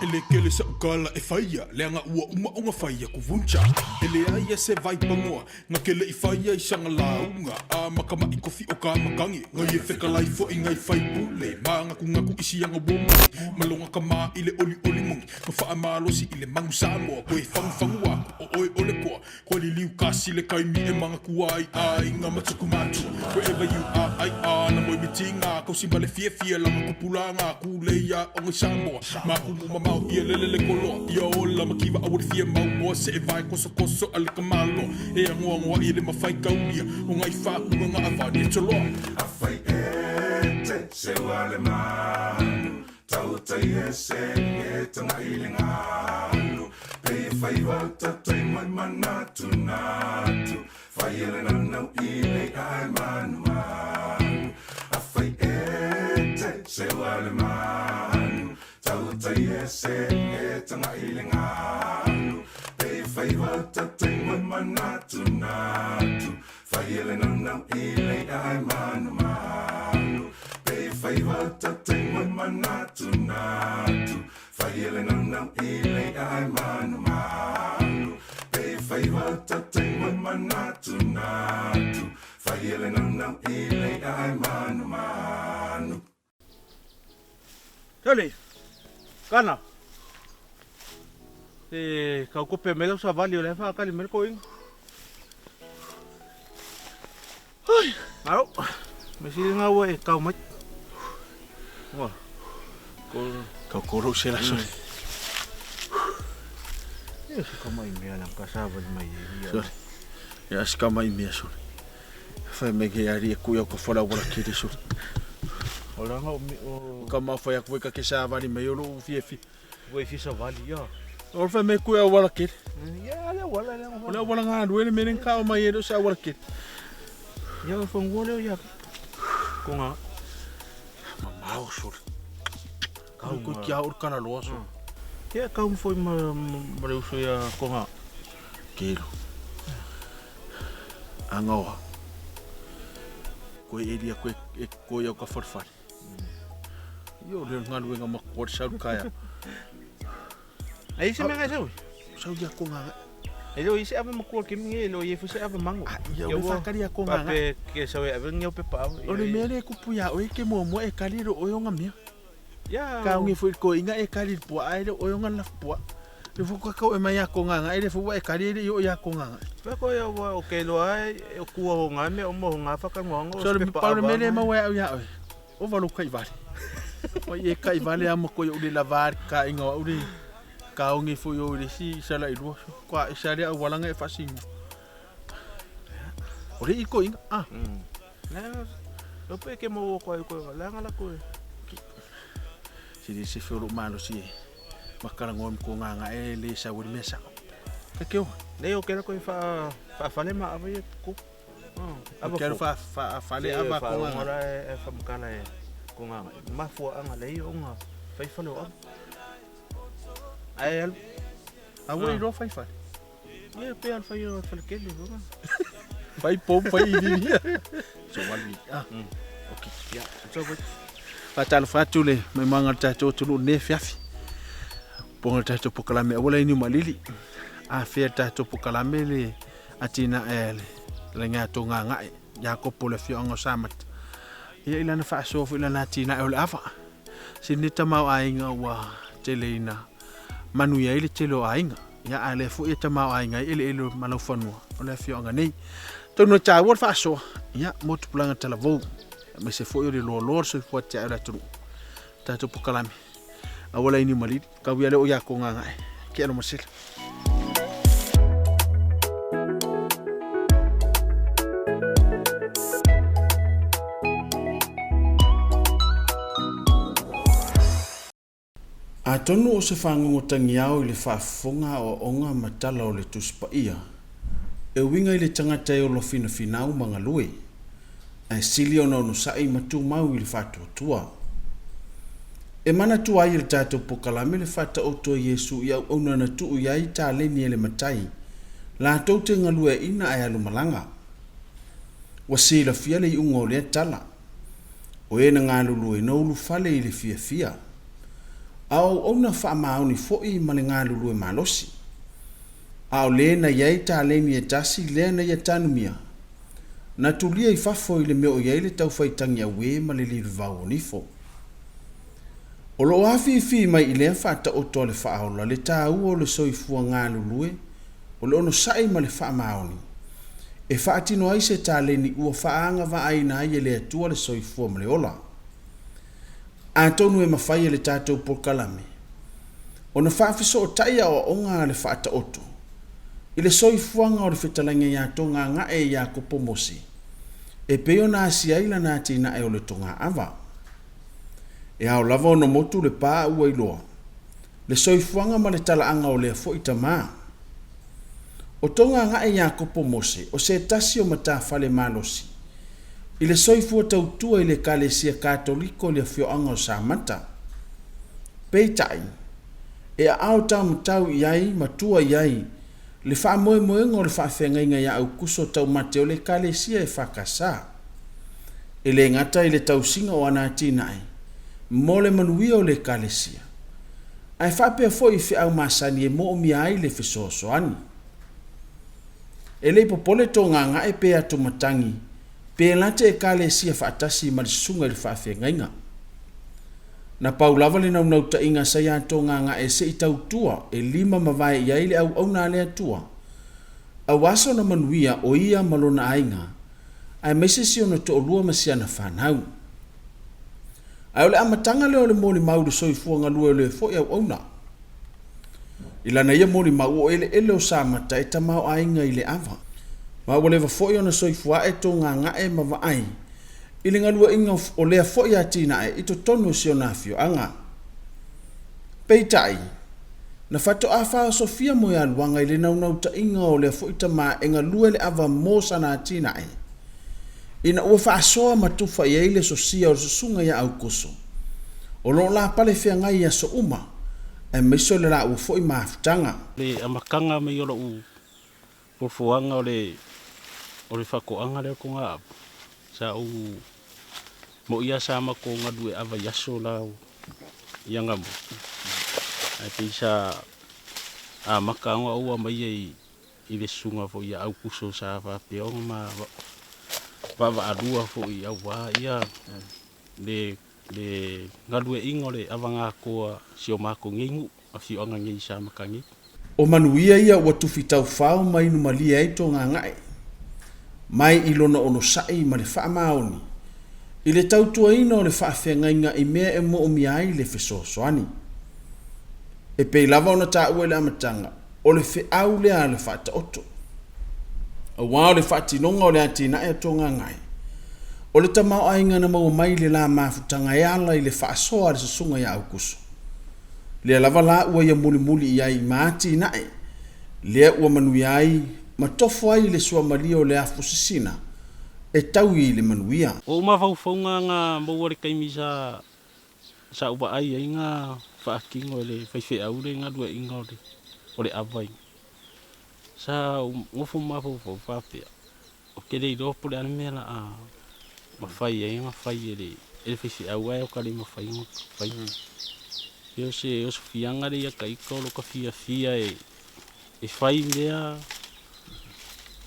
E le kele sa ukala e faia leaga ua uma ona faia kuvuncha e leai e se vai pagoa nga ke leʻi faia i saga lauga a makamaʻi kofi o ka makangi ngai e fekalai foʻi ngai faipule ma gakugaku i siaga ua mai ma loga ka ma i le olioli mogi ma faamalosi i le magu Samoa koe fagufagu aku o oe ole koa koe liliu kasi le kaimi e magaku ai aiga ma tuku matua wherever you are ai ana moe mitinga kausi ma le fiafia laga kupulaga kulei a oga i Samoa makumu mamao ia lele le koloa ia ola ma kiva aua le fia mau oa se e vae kosokoso a le ka malo e agoagoa i le mafai kaulia o ngai faakuga nga avani e toloa. Afai e te seu a le manu, tautai ese e tagai le galu, pe e faiva tatai mai manatunatu, faia le naunau i le i'a e manumanu. Afai e te seu a le manu, tautai ese e tagai le galu, pe e faiva tatai mai manatunatu, faia le naunau i le i'a e manumanu. Pe e faiva tatai mai manatunatu, faia le naunau i le i'a e manumanu. Pe e faiva tatai mai manatunatu, faia le naunau i le i'a e manumanu. Tole, kana. E kau kope mai lau savali o le whaakali mai le koinga. Ai, au, me sili ngā ua e kau mai. Ua, ko... Kau koro se la sole. E se ka mai mea lang ka savali mai e ia. Sole. Ia se ka mai mea sole. Fai me ke ari e kui au ka whala wala kiri sole. O langa o mi o... Ka mawhai aku ka ke savali mai o lou fia fia. Ua i fia savali ia. O fai me kui au wala kiri. Ia le wala le. O le wala ngā rue le mere ka o mai e sa wala kiri. Ia o whangua leo ia. Ko ngā. Mamao sole. Kau kui kia ur kana loa sole. Ia kau mwhoi ma le uso ia ko ngā. Kelo. Angaoa. Koe eria koe e koe au ka wharwhare. Io le ngaluenga makoa le sauru kaea. Ai se mea ngai sau? Sau ia ko ngā. E leo i se ave makua ke mingi e leo i e se ave mango. Ah, ia o le whakari a ko ngā. Pape ke sau e ave ngeo pepa ave. O le mea le kupu ia oe ke mua mua e kari ro oe o ngā mea. Ia. Ka ongi fui ko inga e kari pua ai le oe o ngā laf pua. Le fuka kau e mai a ko ngā ngā e le fuwa e kari e i o ia ko ngā ngā. Pea koe ia ua o ke loa ai e o kua o ngā mea o mo ngā whakangoango o So se le pepa pau le ava mea le ngā. mau e au ia oe. O valu kai vale. O i e kai vale a mo koe o le lavar ka inga o le ka ongi fui o le si sala i lua. Kwa e sale au walanga e whasingo. O le i ko inga. Ah. Nā, lo pe ke mau o koe koe langa la koe. Si le se whioro malo si e. Makarango em ko ngā ngā e le sa uri mea sa. Ka keo. Nei o kera koe wha whale ma ava ia ko. O kero wha whale ava ko ngā ngā. Wha e whamakala e ko ngā ngā. Mafua anga lei o ngā whai whale o ava. Ai alu. A ua i roa whai whale. Ia pe al whai o whale kele. Whai pom whai i vivia. So wali. Ah. Ok. Ia. So wait. Whātalo whātu le mai manga le tātou tulu ne fiafi. Ponga le tātou pokalame awala ini malili. A fea le tātou pokalame le atina e le ngā tō ngā ngai. Iakopo le fioanga o Samata. Ia ilana whaasoa fu ilana atina e o le awa. Sini tamau ainga ua tele ina manu ia ile tele o ainga. Ia a le fu ia tamau ainga i ele ele malau whanua. O le fioanga nei. Tonu tā ua whaasoa. Ia motu pulanga talavou. Me se foi o le loa loa so fua te ara turu. Tātou pokalame. Awala ini malili. Ka wia le o ia ko ngā ngai. Ke alo masela. Atonu o se fagogo tagiao i le faafofoga aoaoga ma tala o le Tusi Paia e uiga i le tagata e ola finafinau ma galue, ae sili ona onosai ma tumau i le faatuatua. E manatua ai e le tatou pokalame le faataoto a Iesu i auauna na tuu i ai taleni e le Matai latou te galueaina ae alu malaga. Ua silafia le iuga o lea tala, o e na galulue na ulufale i le fiafia, a o auauna faamaoni foi ma le galulue malosi. A o le na i ai taleni e tasi lea na ia tanumia, na tulia i fafo i le mea o i ai le taufaitagi auē ma le lilivao o nifo. O lo o afifi mai i lea faataoto a le Faaola le taua o le soifua galulue o le onosai ma le faamaoni e faatino ai se taleni ua faaagavaaina ai e le Atua le soifua ma le ola. Atonu e mafai e le tatou polokalame ona faafesootai aoaoga a le Faataoto i le soifuaga o le fetalaiga ia Togagae Iakopo Mose e pei ona asia ai lana atinae o le togaava. E ao lava ona motu le pa ua iloa le soifuaga ma le talaaga o lea foi tama. O Togagae Iakopo Mose o se tasi o matafale malosi i le soifua tautua i le Ekalesia Katoliko i le afioaga o Samata. Peitai, e aao taumatau i ai ma tua i ai le faamoemoega o le faafeagaiga ia Aukuso Taumate o le Ekalesia EFKS. E le gata i le tausiga o ana atinae mo le manuia o le Ekalesia, ae faapea foi i feau masani e moomia ai le fesoasoani. E le i popole Togagae pe atomatagi pe late Ekalesia faatasi ma le susuga i le faafeagaiga. Na pau lava le naunautaiga sa ia Togagae se i tautua e lima mavae i ai le auauna a le Atua, aua sona manuia o ia ma lona aiga, aemaise si ona toalua ma si ana fanau. Ae o le amataga lea o le molimau i le soifua galue o lea foi auauna. I lana ia molimau o eleele o Samata e tamaoaiga i le ava. Ma ua leva foi ona soifua ae Togagae ma vaai i le galueaiga o lea foi atinae i totonu o si ona afioaga. Peitai, na faatoa faaosofia moealuaga i le naunautaiga o lea foi tama e galue le ava mo sana atinae, ina ua faasoa ma tufa i ai le sosia o le susuga ia Aukuso, o lo o lapale feagai i aso uma, aemaise o le laua foi mafutaga. Le amataga mai o lou Fuafuaga o le o le faatoaga lea o toga ava, sa ou moʻi lava sa matou galue ava i aso la i Agamua, ae pei sa amata ona ou aumaia i le susuga foi ia Aukuso sa faapea ona ma vaavaalua foi aua ia le le galueaiina o le avagatoa si o matou nei nuu. afioaga nei i Samata nei. O manuia ia ua tufi taufao ma inu malie ai Togagae, mai i lona onosai ma le faamaoni i le tautuaina o le faafeagaiga i mea e moomia ai le fesoasoani. E pei lava ona taua i le amataga, o le feau lea a le Faataoto. Aua o le faatinoga o le atinae a Togagae, o le tamaoaiga na maua mai i le la mafutaga e ala i le faasoa a le Susuga ia Aukuso, Lea lava la ua ia mulimuli i ai ma atinae, lea ua manuia ai ma tofo ai i le suamalie o le afu sisina e taui i le manuia. O ou mafaufauga na maua i le taimi sa sa ou vaai ai na faatino e le faifeau le galueaiina o le o le ava i sa ou nofo ma mafaufau faapea, ou te le iloa po o le a le mea o le a mafai ai ona fai e le e le faifeau ae o ka le mafai ona fai. E o se osofiaga lea ia ta ita o lota fiafia e e fai mea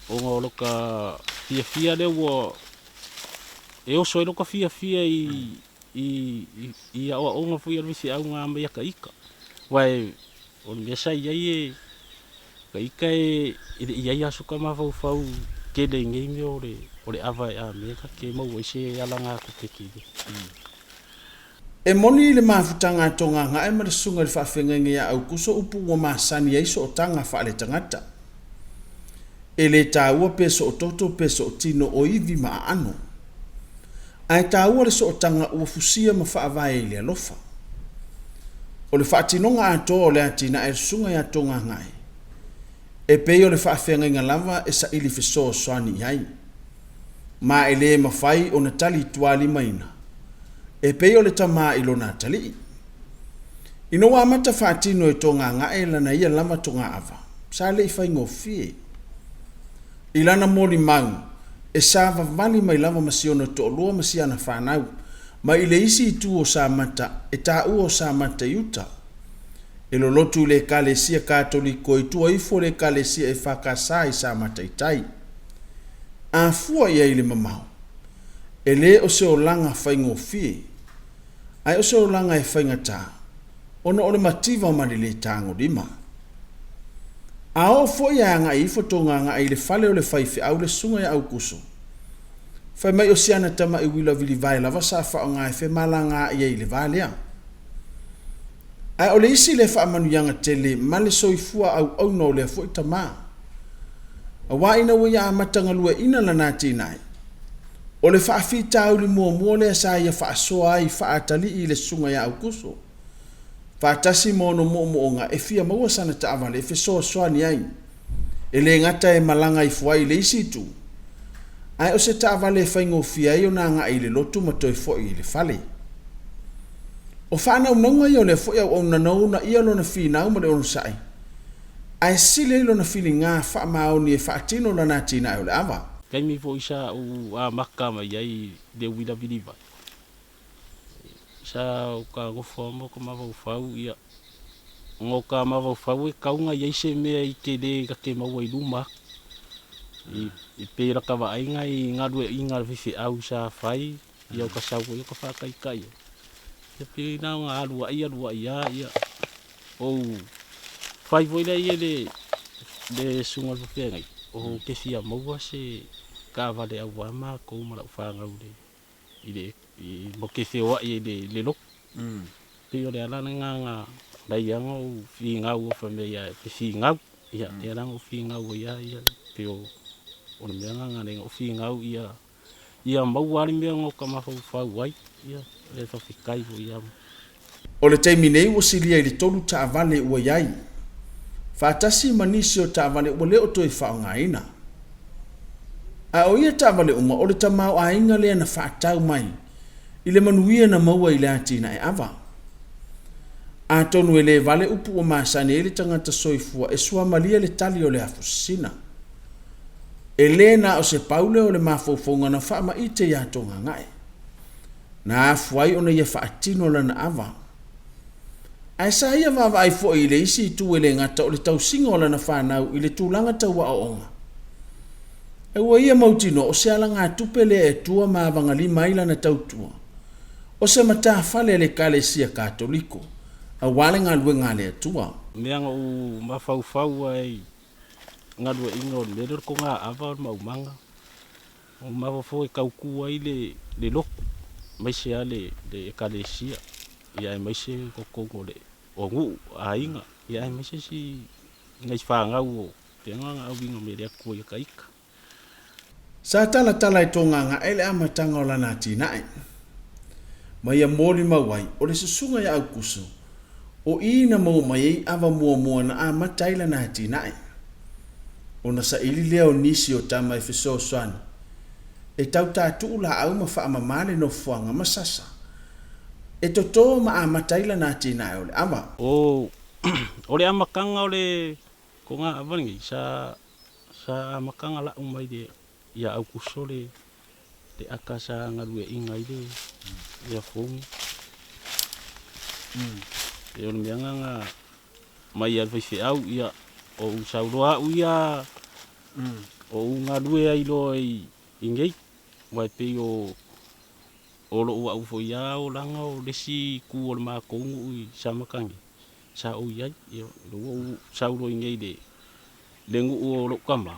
ona o lota fiafia lea ua e oso ai lota fiafia i i i aoaoga foi a le faifeau na aumai ia ta ita. Aua o le mea sa i ai e ka ita e le i ai lava so ta mafaufau tele i nei mea o le o le ava e a mea ta te maua ai se alagatupe tele. E moni i le mafutaga a Togagae ma le susuga i le faafeagaiga ia Aukuso upu ua masani ai sootaga faaletagata. E le taua pe soototo pe sootino o ivi ma aano. Ae taua le sootaga ua fusia ma faavae i le alofa. O le faatinoga atoa o le atinae a le Susuga ia Togagae, e pei o le faafeagaiga lava e saili fesoasoani i ai, ma e le mafai ona tali tualimaina e pei o le tama i lona atalii. Ina ua amata faatino e Togagae lana ia lava togaava, sa le i faigofie. I lana molimau, e savavali mai lava ma si ona toalua ma si ana fanau mai i le isi itu o Samata e taua o Samata i uta. E lolotu i le Ekalesia Katoliko i tua ifo o le Ekalesia EFKS i Samata i tai. A fua i ai i le mamao, e le o se olaga faigofie, ae o se olaga e faigata ona o le mativa ma le lē tagolima. A oo foi ae agai ifo Togagae i le fale o le faifeau le Susuga ia Aukuso, fai mai o si ana tama'i uila vilivae lava sa faaaoga e femalagaai ai i le va lea. Ae o le isi lea faamanuiaga tele ma le soifua auauna o lea foi tama. Aua ina ua ia amata galueaina lana atinae, o le faafitauli muamua lea sa ia faasoa ai faatalii i le Susuga ia Aukuso, faatasi ma ona moomooga e fia maua sana taavale e fesoasoani ai, e le gata e malaga ifo ai i le isi itu, ae o se taavale e faigofie ai ona agai i le lotu ma toe foi i le fale. O faanaunauga ia o lea foi auauna na uunaia lona finau ma le onosai, ae sili ai lona filiga faamaoni e faatino lana atinae o le ava. Taimi foi sa ou amata mai ai i le uila vilivai, sa o ta nofo lava ma o ta mafaufau, ia, ona o ta mafaufau e tatau ona i ai se mea i tele ta te maua i luma atu. I pei o lata vaaiga i galueaiina a le faifeau sa fai, ia o ta sau foi o ta faataitai ai. Ia pei na ona alu ai alu ai lava, ia, ou fai foi lea i le le susuga i le faafeagai, ou te fia maua se taavale aua matou ma lau fanau i le i le mo te feoai ai i le lotu. Pei o le ala lena na alai ai ona ou finau fai mai ia te finau, ia lea la na ou finau ai lava ia pei o le mea lena na alai ai ona ou finau ia ia maua lava le mea na o ta mafaufau ai, ia le faafetai foi ia. O le taimi nei ua silia i le tolu taavale ua i ai, faatasi ma nisi o taavale ua le o toe faaaogaina. A o ia taavale uma o le tamaoaiga lea na faatau mai i le manuia na maua i le atinae ava. Atonu e le vale upu ua masani ai le tagata soifua e suamalie le tali o le afusina. E le na o se pau lea o le mafaufauga na faamaite ia Togagae. Na afua ai ona ia faatino lana ava. Ae sa ia vaavaai foi i le isi itu e le gata o le tausiga o lana fanau i le tulaga tau aoaoga. Ae ua ia mautinoa o se alagatupe lea e tua ma avagalima ai lana tautua, o se matafale a le Ekalesia Katoliko, aua le galuega a le Atua. Mea na ou mafaufau ai i galueaiina o le mea lea o le toga-ava o le maumaga. O mafaufau e tautu ai le lotu aemaise lava le ekalesia, aemaise totonu o le nuu, aiga, aemaise si nai fanau o pea na auina mai e le Atua ia ita. Sa talatala e Togagae le amataga o lana atinae. Ma ia molimau ai, o le susuga ia Aukuso, o i na maua mai ai ava muamua na amata ai lana atinae. Ona saili lea o nisi o tama e fesoasoani, e tau tatuu laau ma faamama le nofoaga ma sasa, e toto ma amata ai lana atinae o le ava. O o le amataga o le toga ava lenei, sa sa amataga lau mai le ia Aukuso le le aka sa galueaiina ai le ia fogi. E o le mea lena na mai a le faifeau, ia o ou sau loa au ia o ou galue ai loa i nei, aua e pei o o lou au foi lava olaga o le isi itu o le matou nuu i Samata nei sa ou i ai. Ia o lea ua ou sau loa i inei i le nuu o lou tama,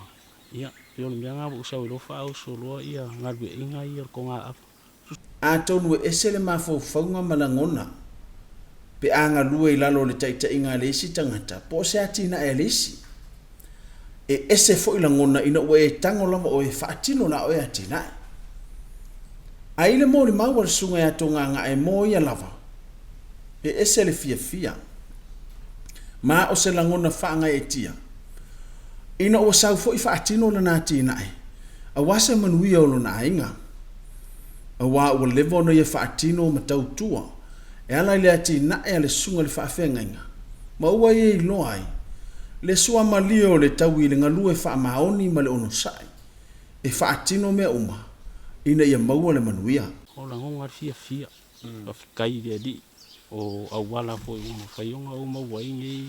ia pei o le mea lena ua ou sau ai loa faaoso loa ia galueaiina ia o le toga ava. Atonu e ese le mafaufauga ma lagona pe a galue i lalo o le taitaiga a le isi tagata po o se atinae a le isi. E ese foi lagona ina ua e tago lava oe e faatino la oe atinae. A i le molimau a le Susuga ia Togagae mo ia lava, E ese le fiafia. Ma o se lagona faagaeetia. Ina ua sau foi faatino lana atinae, aua se manuia o lona aiga. Aua ua leva ona ia faatino ma tautua e ala i le atinae a le susuga i le faafeagaiga, ma ua ia iloa ai le suamalie o le taui i le galue faamaoni ma le onosai e faatino mea uma ina ia maua le manuia. O lagona le fiafia, faafetai i le Alii o auala foi ua mafai ona ou maua ai nei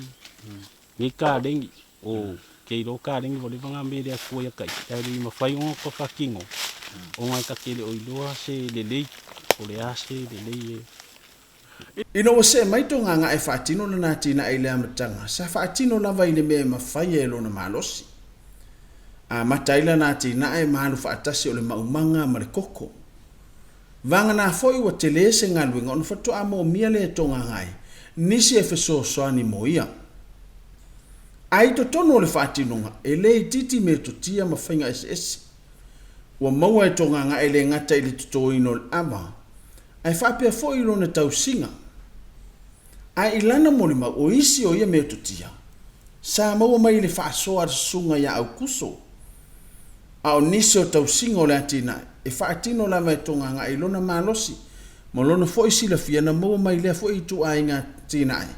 nei kalegi o ke iloa kalegi ua leva ona mele atua ia taʻi ae le i mafai ona ka faatino ona e ta te le o iloa se lelei po o le a se lelei e Ina ua see mai Togagae faatino lana atinae i le amataga, sa faatino lava i le mea e mafai e lona malosi. Amata ai lana atinae ma alu faatasi o le maumaga ma le koko. Vagana foi ua tele se galuega ona faatoa moomia lea e Togagae nisi e fesoasoani mo ia. A i totonu o le faatinoga, e le itiiti metotia ma faiga eseese. Ua maua e Togagae le gata i le totoina o le ava, ae faapea foi i lona tausiga. Ae i lana molimau, o isi o ia metotia, sa maua mai i le faasoa a le susuga ia Aukuso. A o nisi o tausiga o le atinae, e faatino lava e Togagae i lona malosi ma lona foi silafia na maua mai lea foi ituaiga atinae,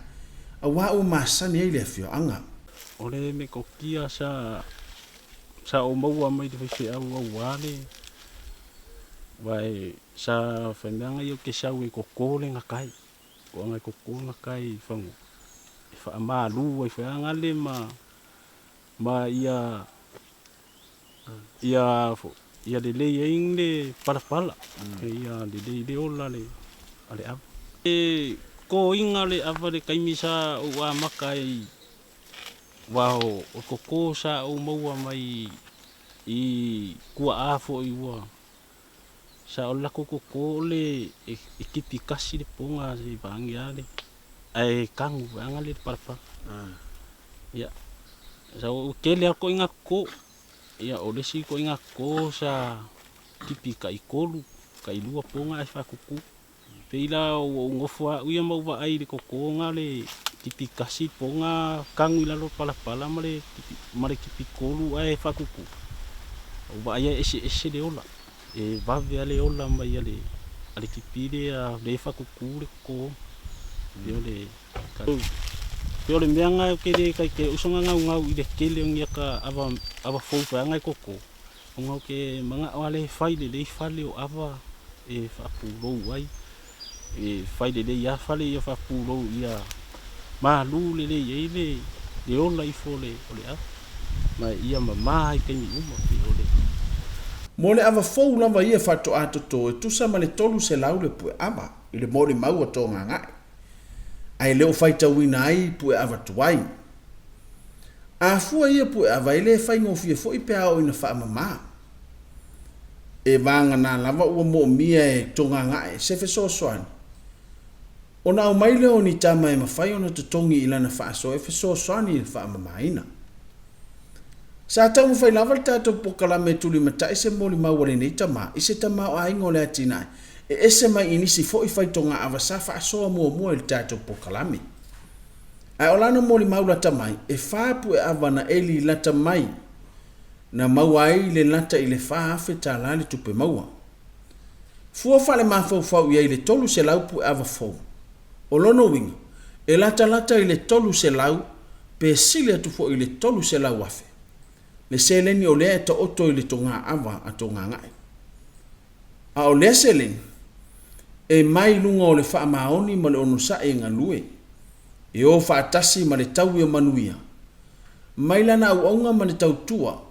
aua ua masani ai le afioaga. O le metotia sa sa ou maua mai le faifeau aua le aua e sa faimeaga ia ou te sau e toto le gakai, toaga e toto le gakai i Fanua e faamalu ai foi lava gale ma ma ia ia ia lelei ai le palapala, ia lelei le ola le a le ava. E totoina le ava i le taimi sa ou amata ai aua o le toto sa ou maua mai i tuaa foi ua sa o le latou toto o le e tipi tasi le poga seivage lava le ae tanu vaega le palapala. Ia sa ou tele lava ituaiga toto. Ia o le isi ituaiga toto sa tipi taitolu, tailua poga ae faatutu. Pei la ua ou nofo lava au ia ma ou vaai i le toto na le tipi tasi poga tanu i lalo o le palapala ma le tipi ma le tipi tolu ae faatutu. Ou vaai e eseese le ola. E vave lava le ola mai a le a le tipi lea lea e faatutu le toto. Pei o le Pei o le mea lena ou te le taitai uso na naunau i le tele o ni ata ava ava fou vaega e toto, ona ou te manao lava lea e fai lelei fale o ava e faapulou ai. E fai lelei lava fale ia faapulou ia malu lelei ai le le ola ifo o le o le ava ma ia mama i taimi uma pei o le. Mo le ava fou lava ia faatoa toto e tusa ma le 300 le pue ava i le molimau a Togagae. Ae le o faitauina ai pue ava tuai. A fua ia pue ava e le faigofie foi pe a oo ina faamama. E vagana lava ua moomia e Togagae se fesoasoani. Ona aumai lea o ni tama e mafai ona totogi i lana faasoa e fesoasoani i le faamamaina. Sa taumafai lava le tatou polokalame e tulimatai se molimau a lenei tama i se tamaoaiga o le atinae e ese mai i nisi foi faitogaava sa faasoa muamua i le tatou polokalame. Ae o lana molimau lata mai, e fa pueava na eli lata mai na maua ai le lata i le $4,000 le tupe maua. Fua faalemafaufau i ai le 300 pueava fou. O lona uiga, e latalata i le 300 pe sili atu foi i le 300,000 le seleni o lea e taoto i le togaava a Togagae. A o lea seleni, e mai luga o le faamaoni ma le onosai e galue, e o faatasi ma le taui o manuia, mai lana auauga ma le tautua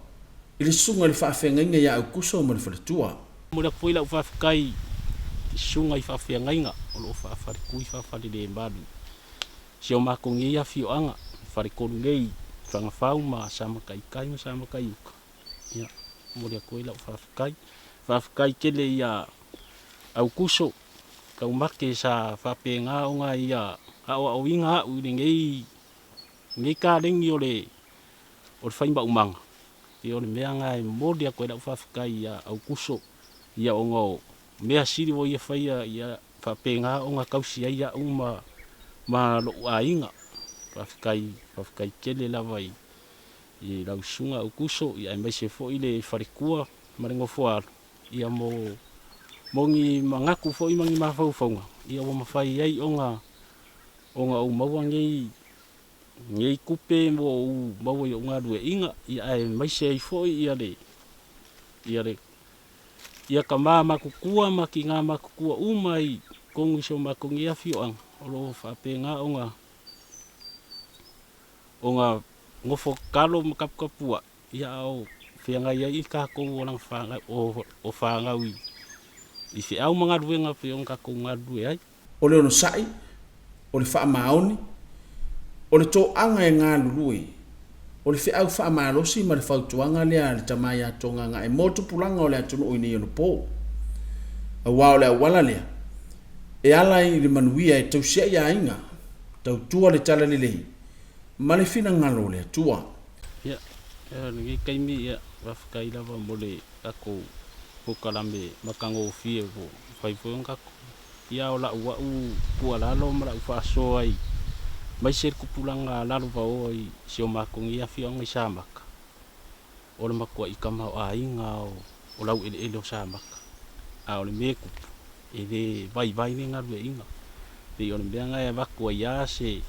i le susuga i le faafeagaiga ia Aukuso ma le faletua. Momoli atu foi lau faafetai i susuga i faafeagaiga o lo o faafaletui faafalelemalu i si o matou nei afioaga i Faletolu nei, Fagafau ma Samataitai ma Samataiuta. Ia, momoli atu ai lau faafetai. Faafetai tele ia Aukuso Taumate sa faapena ona ia aoaoina au i lenei lenei kalegi o le o le faimaumaga. Ia o le mea lena e momoli atu ai lau faafetai ia Aukuso ia ona o mea sili ua ia faia ia faapena ona tausi ai au ma ma lo'u aiga. Faafetai, faafetai tele lava i i lau susuga Aukuso, ia aemaise foi le faletua ma le nofoaalo, ia mo mo ni manatu foi ma ni mafaufauga, ia ua mafai ai ona ona ou maua nei nei tupe mo ou maua i o'u galue'iga, ia aemaise ai foi ia le ia le ia tamā matutua ma tinā matutua uma i totonu i si o matou nei afioaga o loo faapena ona ona nofo tatalo ma taputapua'i, ia a o feagai ai tatou o lana fanau o fanau i feau ma galuega pei ona tatou galulue ai. O le onosai, o le faamaoni, o le toaga e galulue, o le feau faamalosi ma le fautuaga lea a le tama ia Togagae mo tupulaga o le atunuu i nei ona po. Aua o le auala lea e ala ai i le manuia e tausi ai aiga, tautua le talalelei ma le finagalo o le Atua. Ia, lenei taimi, ia, faafetai lava mo le tatou polokalame matagofie ua mafai foi ona tatou. Ia, o la'u a'u tuualalo ma la'u faasoa i maise le tupulaga lalovaoa i si o matou nei afioaga i Samaka, o le matua'i tamaoaiga o laueleele o Samaka, a o le mea e tupu, e lē vaivai le galueaiina. Pei o le mea lena e avatu ai lava se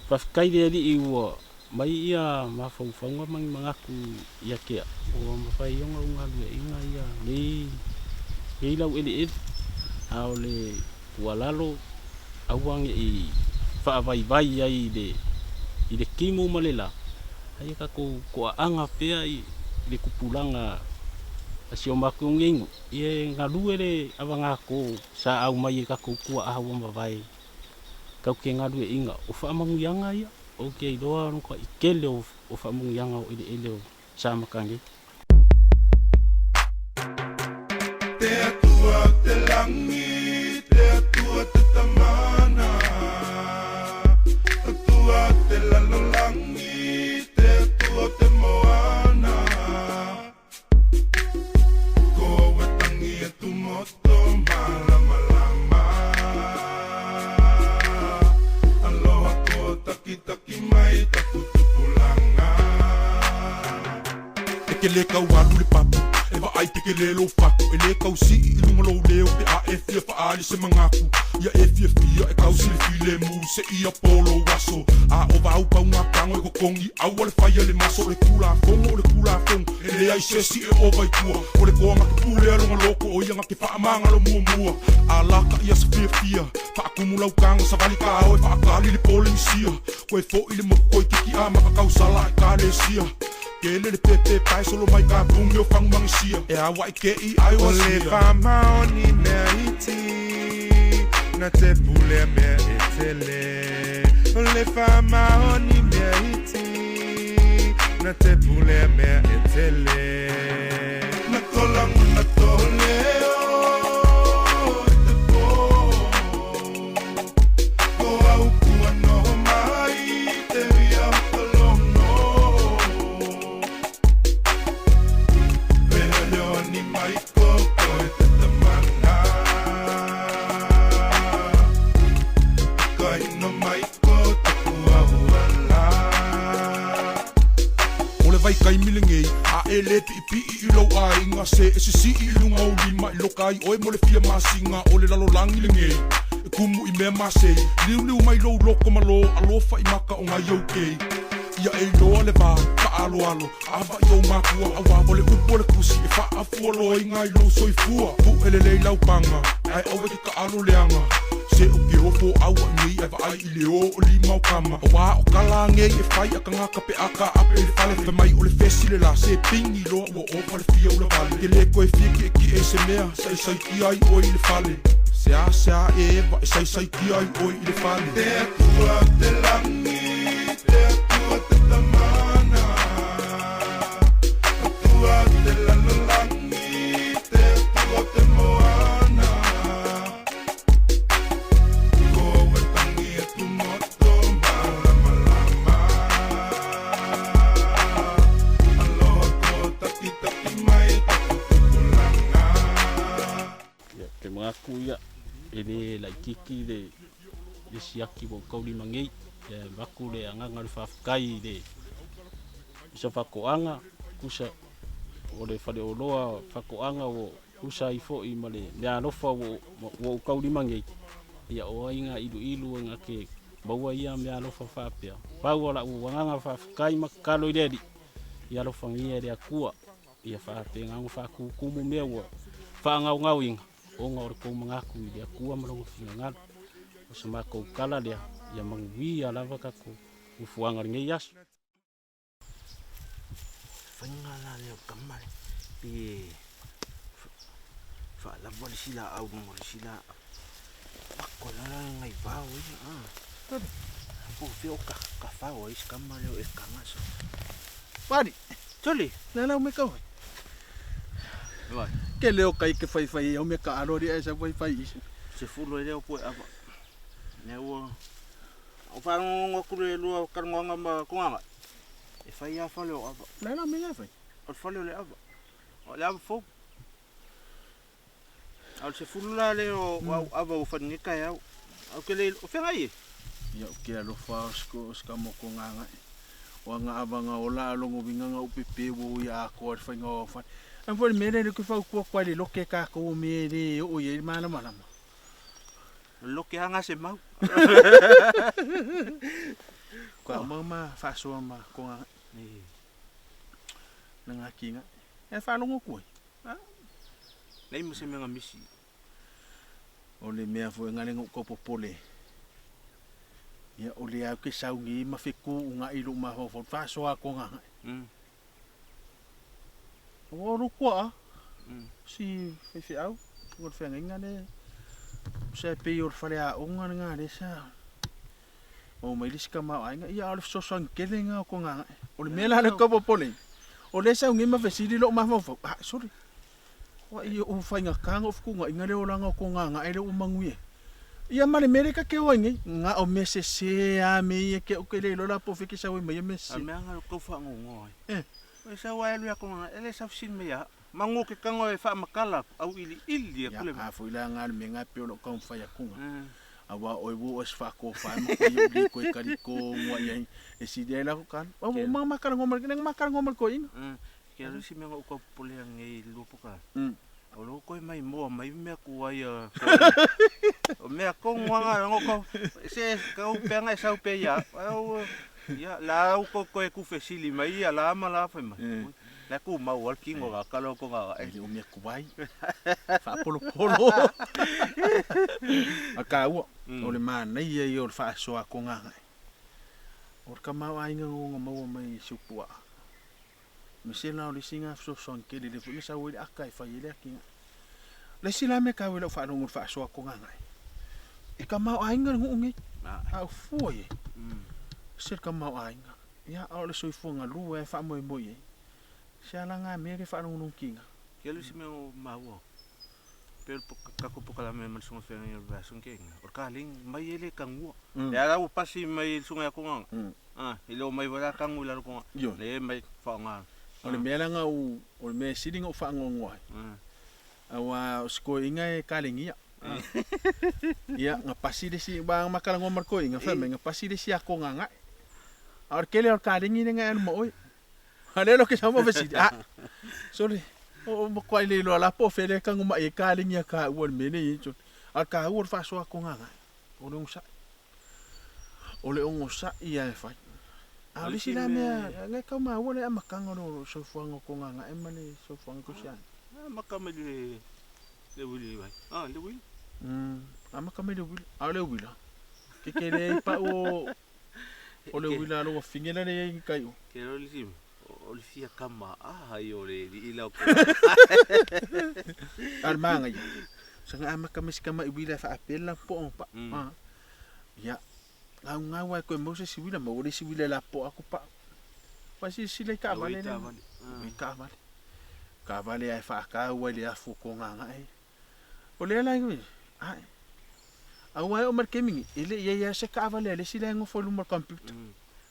faafetai i le Alii ua mai ia mafaufauga ma ni manatu ia te a'u ua mafai ai ona ou galueaiina ia nei nei laueleele. A o le tuualalo, aua ne'i faavaivai ai i le i le timu ma le lā, a ia tatou toaaga pea i le tupulaga a si o matou nei nuu, ia e galue le avagato sa aumai e tatou tuaa ua mavae tatou te galueaiina o faamanuiaga ia. Ou te iloa o le matuai tele o faamanuiaga o eleele o Samaka nei. Te Atua o te langi, te Atua te Tamana, Atua o te lalolagi, te Atua o te moana. Ko au e tangi e tumoto malamalama. Aloha ko takitaki mai taku tupulaga. E ke lē kau alu le papu e vaai pe ke lē lou fatu e lē kau sii i luga lou leo pe a e fia faaali se magaku ia e fiafia e kau silifilemu seia pō lou aso a o vaupauga tago e kokogi aua le faia le maso o le tulafono o le tulafono e leai se isi e ova i tua o le toa ga ke pulea lona loko o ia ga ke faamagalo muamua alakaʻi aso fiafia faakumu lau taga savali taao e faakali le Polenisia koe foʻi le moku koikiki a makakausala ekalesia kele le pepe pae solo mai ka pugi o fagumagisia e auaʻi keʻi ai o O le asia. faamaoni mea iti na te pulea mea e tele. O le faamaoni mea iti na te pulea mea e tele. Na tolago na toleo i te pō. Ko au kua noho mai te wia o ka lono. Feholeoani mai ko koe te tamana. Kaino mai ko taku ahuala. O le vaikaimi lenei a e lē piipii i lou aiga se e sisii i luga o lima i loka ai oe mo le fia masina o le lalolagi lenei e kumu i mea masei liuliu mai lou loko ma lō alofa i maka o ngai oukei ia e iloa le va faaloalo avaʻi ou makua auā o le upu o le tusi e faaafua loaiga i lou soifua puʻe lelei laupaga ae aua ke taʻalo leaga se o ke ofo auaʻi nei ae vaai i le ō o lima o kama auā o kala agei e fai a kagaka pe a kaape i le fale femai o le fesi le la se pigi loa ua ofa le fia ulavale ke lē koe fia kiʻekiʻe i se mea saisaitia ai oe i le fale seasea e eva e saisaitia ai oe i le fale. Te Atua o te langi, te Atua te Tamana, Atua o te lalolagi, te Atua o te moana. Ko au e tangi e tumoto malamalama. Aloha ko takitaki mai taku tupulaga. Ia, te manatu ia e lē laʻitiiti le le siaki ua ou taulima nei. Ia e avatu le agaga o le faafetai i le usa faatoaga, tusa o le faleoloa faatoaga ua tusa ai foi ma le meaalofa ua ou taulima nei. Ia o ai na iluilu e na te maua ia meaalofa faapea. Pau o la'u agaga faafetai ma tatalo i le Alii, ia alofagia e le Atua ia faapena ona faatutumu mea ua faagaogaoina ona o le tou manatu i le Atua ma Lona finagalo. O se matou tala lea, ia manuia lava tatou fuafuaga o lenei aso. Faiga la lea o tama le pe faalava le isi laau i luga o le isi laau. Mako la la ngai vao ia a. Po o fea o ka fao ai si kama lea o Elkana sa. Pali. Toli. Na lau me kau. Vai. Ke leo kai ke fai fai au me ka alo ri ai sa fai fai isi. Se fulu ai lea o pue ava. Lea ua o faalogologo atu le lua talanoaga ma Togaga, e fai lava fale o ava. Na lau me fai. O le fale o le ava. O le ava fou. A o le sefulu la lea o au ava ua fai nei taeao. Au ke le o feagai e? Ia o ke alofa o siko o sika mo Togaga e. O anga ava nga ola a longo winga nga upe pe wo ia akoa le whainga o whare. Ang fo le mele le ke whau kua kwa le loke ka ko me le o ia i mana mana ma. Loke hanga se mau. Kua mau ma whasoa ma Togaga. E. Na ngā kinga. E whalongo kue. Nei mo se mea misi. O le mea fo e ngale ngau kau popole. Ia o le au ke saungi ma feku unga i lu ma fo whasoa Togaga. O ru kua si whewhi au. Ngol whenga inga le. Se pe o le whare a onga ngā le sa. O mai lisi ka mau ainga. Ia o le fesoasoani kele ngā o Togaga. O le mea la le kau popole. O le saungi ma fesili lo ma fo. Ah, sorry. Wa i o whainga kanga o fukunga inga le oranga o Togaga e le o manguie. Ia ma le mere ka ke o ingi. Ngā o me se se a me ia ke o ke le lola po feke sa mai me A se. mea nga kau whaangongo ai. Eh. O sa wa elu ya Togaga ele sa fisin me ya. Mangu ke kango e whaamakala au ili ili ya Ia kule. a fo ila ngā le me ngā pe o lo kau whai akunga. Awa oi wo os fa ko fa ma ko yo li ko kali ko ngwa ia e si de la ko kan. O ma ma kala ngomar nang ma kala ngomar ko inga. Ke alu si mea o kau popole ngai lupo ka. O lo koe mai moa mai mea ku ai a. O mea ko nganga ngo ko se kau penga sau pe ya. Au ya la au ko koe ku fesili mai ia la ma la fa mai. La ku mau al kingo ga kalo ko ga. E le o mea kuai. Fa polo polo. A ka ua. O le mana ia i o le whaasoa Togaga. O le kamau ainga ngonga maua mai i supua. Me se la o le singa fesoasoani kele le foi sa ua i le aka e fai ai le akinga. Le si la me ka ua lau whaalongo le whaasoa Togaga. I ka mau ainga le ngu ngi. A o fua ie. Se le ka mau ainga. Ia a o le soifuaga lua e faamoemoe ai. Se ala ngā mea le whaalongolongo kinga. Ke alu si mea o maua. Pe o kako pokala me man sunga whenga i o le ke inga. O ka ling mai ele kangua. Le ala o pasi mai i sunga ya Togaga. Ah, i leo mai wala kangu i lalo Togaga. Io. Le mai whaonga. O le mea langa o le mea sili ngau whaangongo ai. Awa o siko inga e kalengia. Ia, nga pasi le si, ba makala ngomar ko inga wha nga pasi le si a Togaga. A o kele o kalengi ne nga anu mo oi. A le lo ke sama fesili. Ah, sorry. O mo kwa le lo la po fele ka ngoma e kalengi a ka ua le mele i tso. A ka ua le whasoa Togaga. O le ongosa. O le ongosa ia e whai. A o le si la mea, ngai kau ma ua le amakanga lo soifuaga o Togaga e ma le soifuaga ko siani. Maka mai le le wili vai. Ah, le wili. Amaka mai le wila. A o le wila. Ke ke le pa o o le wila lo fingela le i kai o. Ke lo le sim. O le fia kama a hai o le li ila ko. Al manga ia. Sanga amaka mai sikama i wila fa apela po o pa. Ah. Ia. Ngau ngau ai ko Moses si wila ma o le si wila la po aku pa. Pa si si le ka vale le. I ka vale. Ka vale ai fa ka ua le afu Togaga e. O le ala i ai. Au ai o mar kemingi ele ia ia se ka vale le si le ngo fo lu mar computer.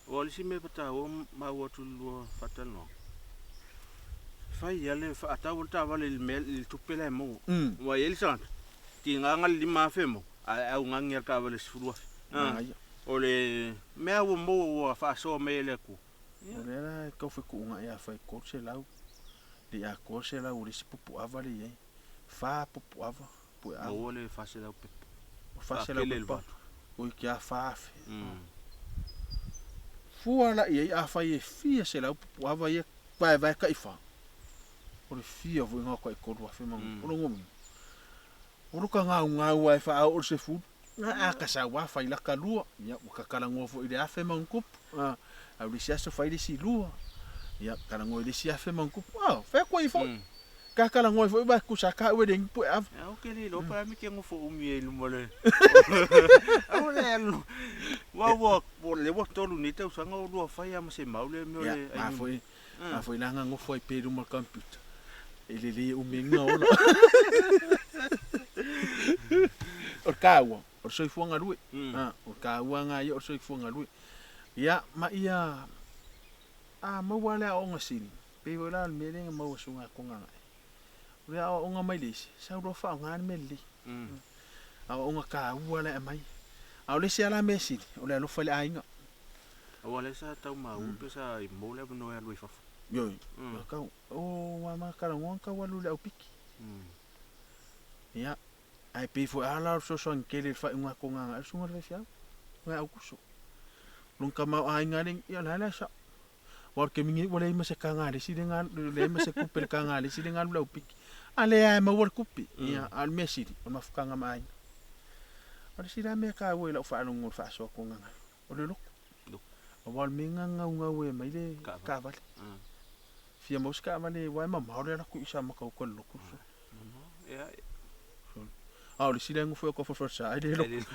O le si me pata o ma o tu lua fatano. Fai ia le fa ta o ta vale le mel le tupe le mo. Wa ele sa. Ti nganga le ma fe mo. A au ngangi ka vale se fulua. Manaia. O le mea ua maua ua faasoa mai e le Atua. O lea la e tau fetuunai a fai 300 le i atoa 100 o le isi pupuava lea e i ai. Fa pupuava, pueava. Maua le 400 pepa. O 400 pepa, toeitiiti lava 4,000. Fua la i ai afai e fia selau pupuava ia vaevae taifa, o le fia foi lena o tai 3,000 ma o lona uiga, o lo ta gaugau lava e faaoo i le sefulu, a ta sau lava fai lata lua, ia ua ta talanoa foi i le afe ma ona tupu, a o le isi aso fai le isi lua, ia talanoa i le isi afe ma ona tupu, a fai atu ai foi. Ta talanoa ai foi aua e tusa lava ta au e leai ni pueava. Ou te le iloa pe a mea e te nofo umi ai i luma o le Aua le alu aua ua lea ua tolu nei tausaga o lua fai lava ma se mau le mea o le Ia, a foi, a foi la na nofo ai pea i luma o le computer, e lelei e umi ai ni ola. O le taua, o le soifua galue. O le taua lena ia o le soifua galue. Ia, ma ia, a maua lava le aoaoga sili, Pei foi la o le mea lea na maua e susuga a Togagae, o le aoaoga mai le isi, sau loa faaaoga le mea lelei. Aoaoga taua la e aumai. A o le isi lava la mea sili, o le alofa i le aiga. Aua lea sa tau maua pe sa i maua le avanoa e alu ai i fafo. Ioe, tau, o a ma talanoa na tau alu i le aupiki. Ia, ae pei foi lava la o le fesoasoani tele i le faaiuga a Togagae o le susuga i le faifeau, le Aukuso. Lona tamaoaiga lea, ia o le a le sao. Aua o le taimi nei ua leai ma se taga a le isi lea na alu, leai ma se tupe i le taga a le isi lea na alu i le aupiki. A lea lava e maua le tupe. Ia, a o le mea sili, o le mafutaga ma aiga. O le isi la mea taua i lau faalogo i le faasoa togagae, o le lotu. Aua o le mea lena na naunau ai e aumai le taavale. Fia maua se taavale aua e mamao le alu atu i Samata uta i le lotu. A o le isi la e nofo i autafa o le falesa, e le lotu.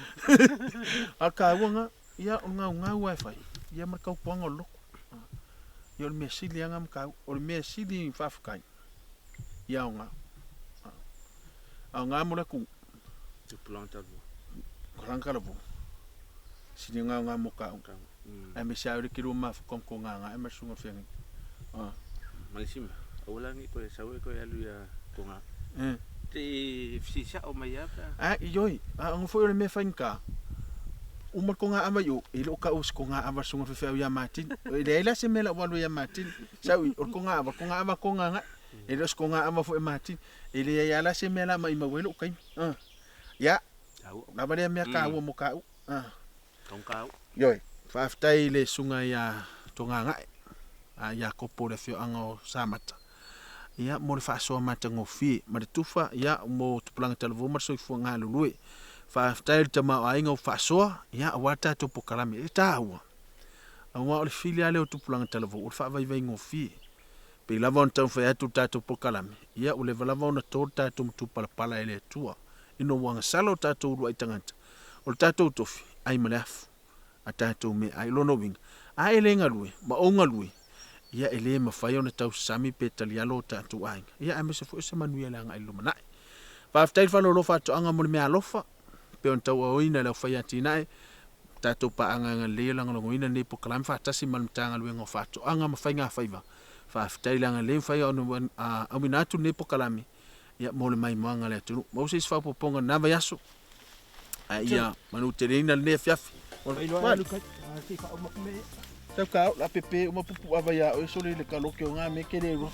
A o le taua lena, ia o le gaugau lava e fai, ia ma le tautuaga o le lotu. Ia o le mea sili lava lena ma taua. O le mea sili faafetai, ia aoga. Aoga mo le atunuu. Tupulaga talavou. Sili ona aoga mo taua. Aemaise lava oe le te lua mafuta ma Togagae ma le susuga i le feagaiga. Ma le isi mea, aua la ne i toe sau e toe alu ia Toga. Te i fesili sao mai lava pe a. A, ioe, a ona foi o le mea faigata, uma le toga ava i o, e le o taua o se toga ava a le susuga i le faifeau ia Martin. E leai la se mea la ua alu ai ia Martin. Sau i, o le toga ava, o le toga ava a Togagae. E le o se toga ava foi a Martin. E leai lava la se mea la maimau ai lou taimi. Ia, lava lea mea taua mo taua. Ioe, faafetai i le susuga ia Togagae, a Iakopo o le afioaga o Samata, ia, mo le faasoa matagofie ma le tufa, ia, mo tupulaga talavou ma le soifua galulue. Faafetai i le tamaoaiga o faasoa, ia, aua le tatou polokalame e taua, aua o le fili lava lea o tupulaga talavou, o le faavaivaigofie. Pei lava ona taumafai atu le tatou polokalame, ia, ua leva lava ona to le tatou matupalapala e le Atua. Ina ua agasala o tatou uluai tagata, o le tatou tofi, ai ma le afu, a tatou meaai. O lona uiga, a e le galue, ma ou galue, ia e le mafai ona tausasami pe talialo o tatou aiga, ia aemaise foi o se manuia i le agai i le lumanai. Faafetai le faalolo faatoaga mo le meaalofa, pei ona tauaoina e le aufaiatinae, tatou paaga agalelei e lagolagoina lenei polokalame faatasi ma le Matagaluega o Faatoaga ma Faigafaiva. Faafetai le agalelei mafai ona auina atu lenei polokalame ia mo le maimoaga a le atunuu. Maua se isi faaopoopoga i lena vaiaso. Ae ia manuteleina lenei afiafi. Tau ka o la pepe uma pupu ava ia oe sole le kaloke o ngā me ke le ro.